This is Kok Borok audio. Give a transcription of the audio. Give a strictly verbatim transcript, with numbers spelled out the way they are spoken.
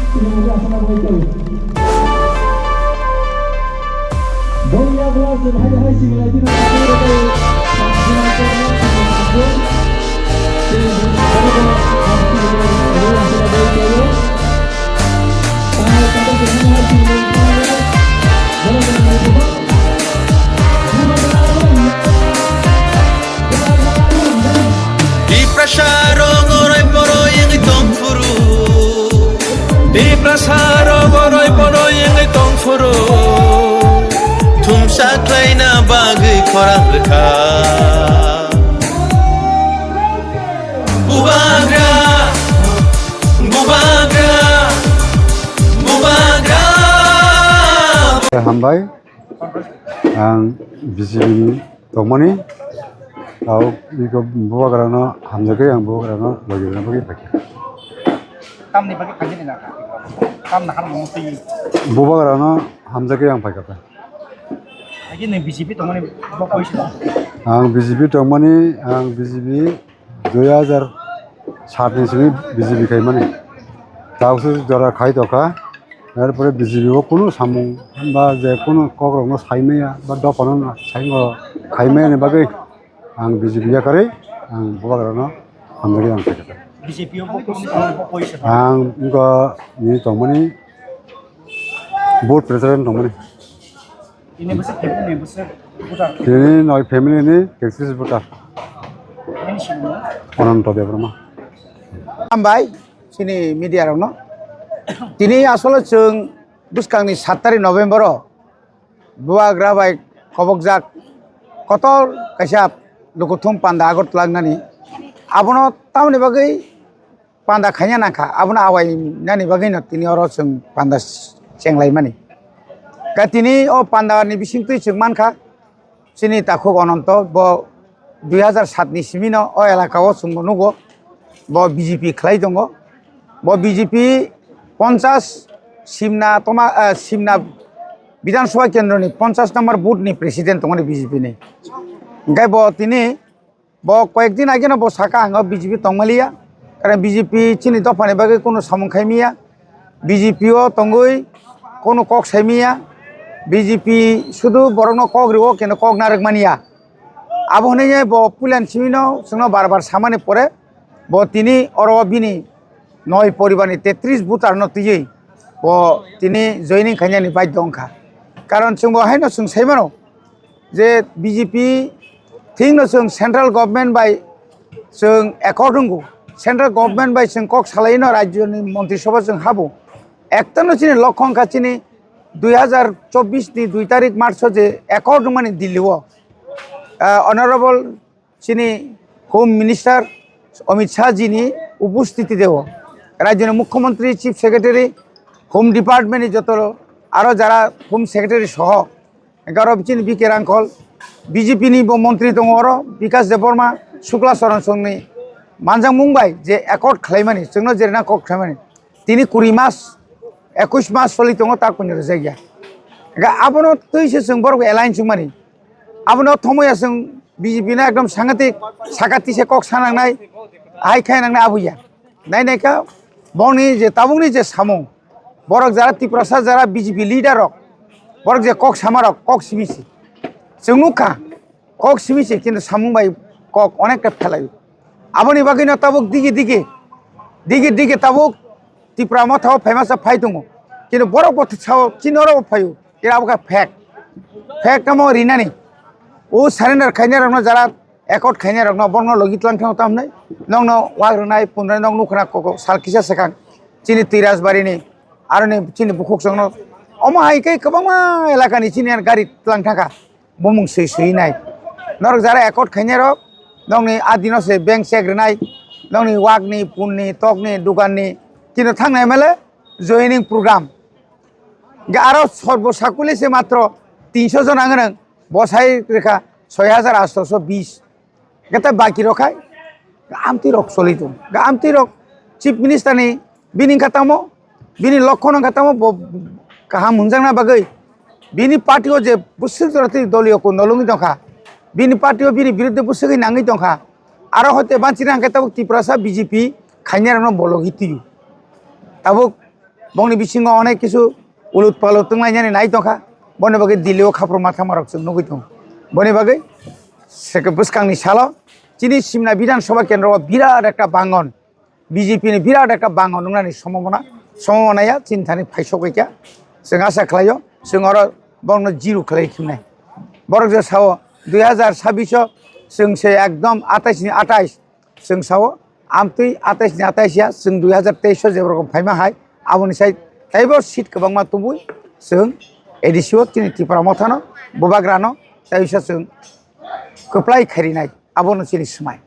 Tiprasa rok orai poroi wngwi tongphuru. Tiprasa rok orai poroi wngwi tongphuru. Thumsa khlaina bagwi khorang rwkha. Bubagra, bubagra, bubagra. Hambai, ang B J P ni tongmani, tao iko bubagrano hamjagwi ang bubagrano logi rwna bagwi phaikha. Tamni bagwi phaikha ni nangkha? Tamni harmung twi? Bubagrano hamjagwi ang phaikha ta. Agi ni B J P tongmani bo koisu? Ang B J P tongmani, ang B J P dui hazar sat ni simi B J P khaimani. Tao se jora khai tokha. Erpore B J P o kunu samung ba je kunu kokrokno saimaya ba dophano saingo khaimaya ni bagwi ang B J P yakarwi ang bubagrano hamjagwi ang khaikha. B J P o bo kunu samung bo koisu? Ang wngkha ni tongmani, board president tongmani. Ini bwswk, ini bwswk voter. Ini noi family ni tektis voter. Ini sini. Ananto Debbarma. Hambai, sini media rokno. Tini asole chwng bwskangni sat tarik November o bubagra bai kobokjak kotor kaisa lukuthum panda Agartala wngnani. Abono tamoni bagwi panda khaina nangkha, abono awai nani bagwino tini oro chwng panda chenglai mani. Ka tini o panda ni bisingtwi chwng mankha, chini takhuk Ananto bo dui hazar sat ni simi no o elaka o chwng bo nugo, bo B J P khlai tongo, bo B J P ponchas Simna toma, ah, Simna Bidhan Sabha Kendro ni ponchas number booth ni president tongmani B J P ni. Hingke bo tini Bo koyek din age no bo saka ang o B J P tongmaliya, karon B J P chini dopha ni bagwi kunu samung khaimiya, B J P o tongwi kunu kok saimiya, B J P sudu borok no kok rio keno kok narwk manya. Abo hwnwi bo puila ni simi no chwngno bar bar samani pore bo tini oro bini noi poribar ni tetris voter no twiwi bo tini joining khainani baidho wngkha, karon chwng bo haino chwng saimano. Je B J P thing no chwng central government bai chwng accord wngo, central government bai chwng kok salaino, rajyo ni montri sabha chwng habo. Ekta no chini lokho wngkha chini dui hazar chobbish ni dui tarik March o je accord wngmani Delhi o, ah, honorable chini Home Minister Amit Shah ji ni upostiti deo, rajyo ni Mukhyamantri, Chief Secretary, Home Department ni joto aro jara Home Secretary soho, Gaurav chini B K Rangkhol, B J P ni bo montri tongo oro, Bikash Debbarma, Shukla Charan Song ni manjakmung bai je accord khlaimani, chwngno jerena kok khlaimani, tini kuri mas, ekush mas choli tongo, tak puni rwjak ya. Ga abono twi se chwng borok alliance wngmani. Abono thomoya chwng B J P no ekdom sangatik sakati se kok sanangnai, hai khainangnai abo ya. Nai nai kha bongni je tabukni je samung, borok jara Tiprasa jara B J P leader rok, borok je kok sama rok kok simi si. Chwng nukha kok simi si, kintu samung bai kok onekta phelai. Aboni bagwi no tabuk digi digi, digi digi tabuk Tipra Motha o phaima sa phai tongo. Kintu borok bo sao chini oro bo phaio. Kira abo kha fake. Fake tamo rinani. O surrender khainai rokno jara accord khainai rokno borokno logi tlang thango tamnai. Nokno wak rwnai punrai nok nukhna koko sal kisa swkang. Chini Twi Rajbari ni aroni chini bukhuk chwngno. Omo hai khe kwbangma elaka ni chini gari tlang thangkha. Bumung swi swi nai. Norok jara accord khainai rok, nokni adino se bank check rwnai, nokni wakni, punni, tokni, dukanni, tino thangna M L A joining program. Ga aro sorbo sakuli se matro tinso jon ang nang, bosai rekha soi hajar asto so bis. Gata baki rok hai, ga amtwi rok choli tong, ga amtwi rok Chief Minister ni Bini wngkha tamo, bini lokhono wngkha tamo, bo kaham hwnjakna bagwi bini party o je bwswk jora twi doliyo kundalwngwi tongkha, bini party o bini biruddhe bwswgwi nangwi tongkha, aro hoite banchina hwnkhe tabuk Tiprasa B J P khainai rokno bologwi twio. Tabuk Bongni bisingo onek kisu ulut palut tonglainani nai tongkha. Boni bagwi Delhi o khapru matha marok chwng nugwi tongo. Boni bagwi seke bwskangni salo chini Simna Bidhan Sabha Kendro o birat ekta bangon, B J P ni birat ekta bangon wngnani sombhabona, sombhabona ya chini thani phaisok kha. Chwng asa khlaio chwng oro bongno zero khlai khimnai. Borok je sao dui hazar sabbish o chwng se ekdom atais ni atais chwng sao, amtwi atais ni atais ya, chwng dui hazar teis o je rokom phaima hai, aboni sai taibo seat kwbangma tubui chwng A D C o chini Tipra Mothano, Bubagrano, taiwisa chwng kwplai kharinai, abono chini swmai.